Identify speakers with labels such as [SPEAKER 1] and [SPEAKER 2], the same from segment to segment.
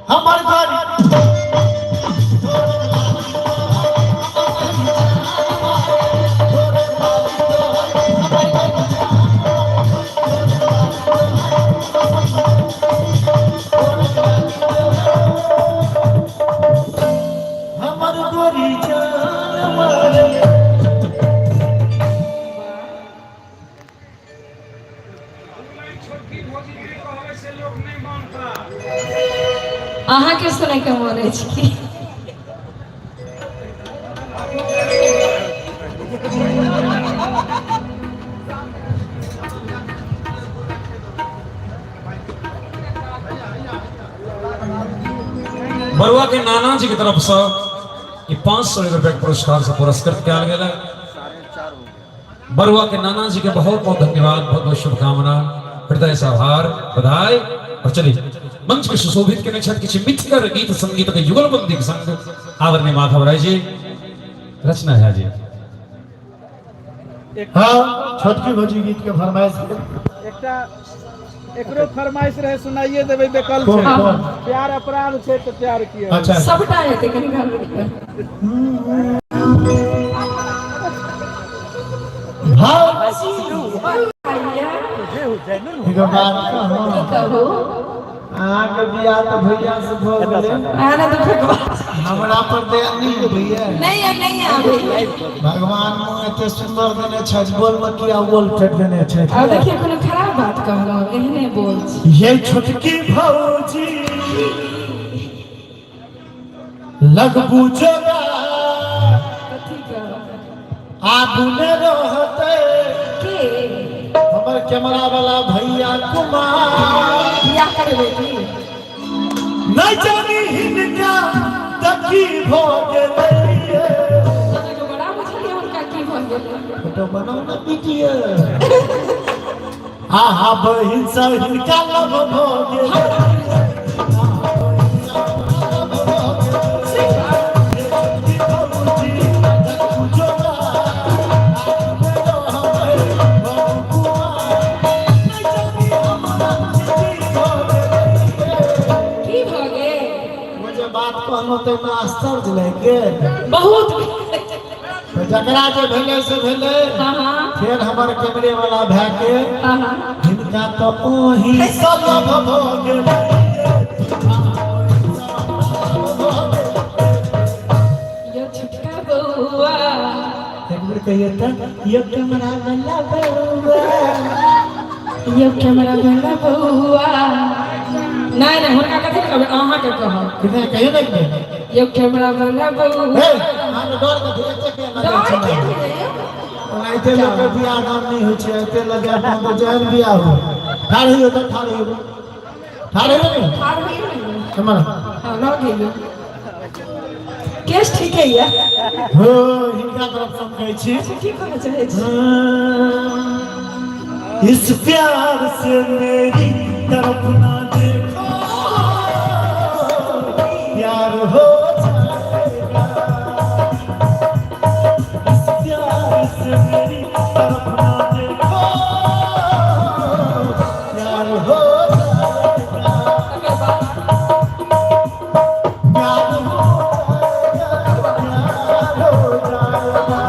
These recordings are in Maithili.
[SPEAKER 1] हमर गोरी हमर गोरी जान मारे।
[SPEAKER 2] अहाँके सुनैके मोन अछि की?
[SPEAKER 3] बरुआ के नाना जी की तरफ से ये 500 रुपए के पुरस्कार से पुरस्कृत किया गया। बरुआ के नाना जी के बहुत बहुत धन्यवाद, बहुत बहुत शुभकामना, हृदय से आभार, बधाई। और चलिए मंच के सुशोभित के छठ किसी मिथकर गीत संगीत के युगलबंदी के संग आदरणीय माधव राय जी, रचना झा जी।
[SPEAKER 1] हाँ, छोटकी भौजी गीत के फरमाइश भेल।
[SPEAKER 4] एकटा एकरो फरमाइश रहे, सुनाइए देबै बेकल
[SPEAKER 1] कोन
[SPEAKER 4] छै।
[SPEAKER 1] कोन?
[SPEAKER 4] प्यार अपराध छै तऽ प्यार किया?
[SPEAKER 1] अच्छा।
[SPEAKER 2] सबटा हेतै, कनि काल रुकि जाउ।
[SPEAKER 1] भौजी, एगो बात कहू?
[SPEAKER 2] की कहू?
[SPEAKER 1] अहाँके बियाह तऽ भैया से भऽ गेलै।
[SPEAKER 2] आना तऽ फेकबा।
[SPEAKER 1] हमरा पर दया नहि होइए?
[SPEAKER 2] नहीं है, नहीं आबै।
[SPEAKER 1] भगवान मुँह एते सुन्दर देने छथि, बोल में किया बोल फेंक देने छथि।
[SPEAKER 2] आब देखिए, कोनो खराब बात कहलहुँ? एहने बोल छी।
[SPEAKER 1] ये छोटकी भौजी लगबू जोगा।
[SPEAKER 2] कथी कह?
[SPEAKER 1] आबू ने रहते।
[SPEAKER 2] के?
[SPEAKER 1] हमर कैमरा वाला भैया कुमार।
[SPEAKER 2] बियाह करबै की?
[SPEAKER 1] नहि जानी हिनका तऽ की भऽ गेलै।
[SPEAKER 2] अहाँके बड़ा बुझलियै, हुनका की भऽ गेलै?
[SPEAKER 1] फोटो बनाउ ने वीडियो। आहा बहिन सब, हिनका लव भऽ गेलै।
[SPEAKER 2] की भऽ गेल?
[SPEAKER 1] मुझे बात कहलहुँ ताहिमे आश्चर्य लागि गेल।
[SPEAKER 2] बहुत।
[SPEAKER 1] तऽ जकरा जे भेलै से भेलै।
[SPEAKER 2] हाँ हाँ
[SPEAKER 1] फेर हमर कैमरे वाला भाय के
[SPEAKER 2] हाँ हाँ
[SPEAKER 1] हिनका तऽ ओही सब भऽ गेलै।
[SPEAKER 2] यो छोटका बौआ।
[SPEAKER 1] एक बेर कहिए तऽ, यो कैमरा वाला बउआ।
[SPEAKER 2] यो कैमरा वाला बौआ। नहीं नहीं, हुनका कथी कहबै? अहाँके कहब।
[SPEAKER 1] कितने कहिए ने एक बेर।
[SPEAKER 2] यो कैमरा वाला बौआ।
[SPEAKER 1] हे, अहाँके डर कथी एते के लगै
[SPEAKER 2] डर
[SPEAKER 1] छै?
[SPEAKER 2] किया भेलै?
[SPEAKER 1] ओनाहिते लोकके बियाह दान नहि होइ छै, एते लगे अपन तऽ जेहन बियाह हो। ठाढ़ होइयौ तऽ, ठाढ़ होइयौ, ठाढ़ होइयौ ने।
[SPEAKER 2] ठाढ़ होइयौ ने।
[SPEAKER 1] कैमरा।
[SPEAKER 2] हाँ, लऽ गेलियौ। केस ठीक है ये।
[SPEAKER 1] हो, हिनका तरफ से हम कहै छी।
[SPEAKER 2] अच्छा, की कहऽ चाहै छी?
[SPEAKER 1] इस प्यार से मेरी तरफ ना देखो, प्यार हो जाएगा। इस प्यार से मेरी तरफ ना देखो, प्यार हो जाएगा।
[SPEAKER 2] तकर बाद?
[SPEAKER 1] प्यार हो जाएगा, प्यार हो जाएगा,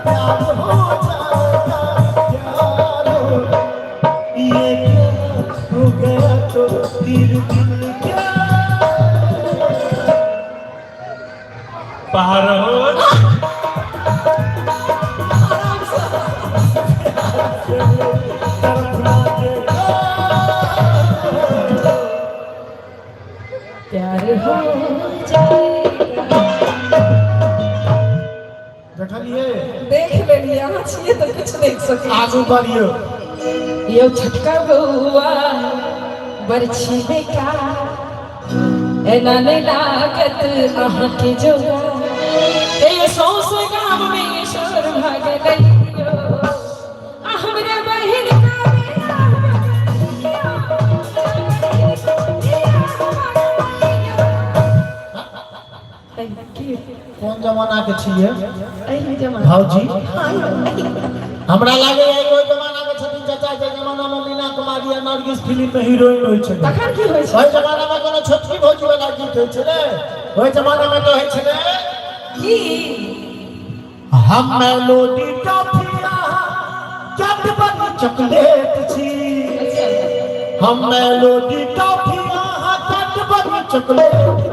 [SPEAKER 1] प्यार हो जाएगा, प्यार हो। ये क्या हो गया तो फिर दिल क्या
[SPEAKER 3] पार हो।
[SPEAKER 2] आरामसँ।
[SPEAKER 1] तरफ ना देखो।
[SPEAKER 2] प्यार हो जाएगा।
[SPEAKER 1] देखलिए?
[SPEAKER 2] देख लेलियै। अहाँ छियै तऽ किछु देख सकै।
[SPEAKER 1] आगू बढ़ियौ।
[SPEAKER 2] यो छोटका बौआ बरछी बेकार, एना नहि लागत अहाँके जोगा। ए सौंसे गाम में शोर भऽ गेलै यौ, आ हमरे बहिन का बियाह की?
[SPEAKER 1] कोन जमाना के छियै?
[SPEAKER 2] एहि जमाना।
[SPEAKER 1] भौजी।
[SPEAKER 2] हाँ यौ।
[SPEAKER 1] हमरा लागैए ओहि जमाना के छथिन चाचा, जे जमाना में मीना कुमारी आ नरगिस फिल्म में हीरोइन होइ छलै।
[SPEAKER 2] तखन की होइ छै?
[SPEAKER 1] ओहि जमाना में कोनो छोटकी भौजी वाला गीत होइ छलै। ओहि जमाना में तो होइ छलै
[SPEAKER 2] की?
[SPEAKER 1] हम मेलोडी टॉफिया कैडबरी चॉकलेट छी, हम मेलोडी टॉफिया कैडबरी चॉकलेट।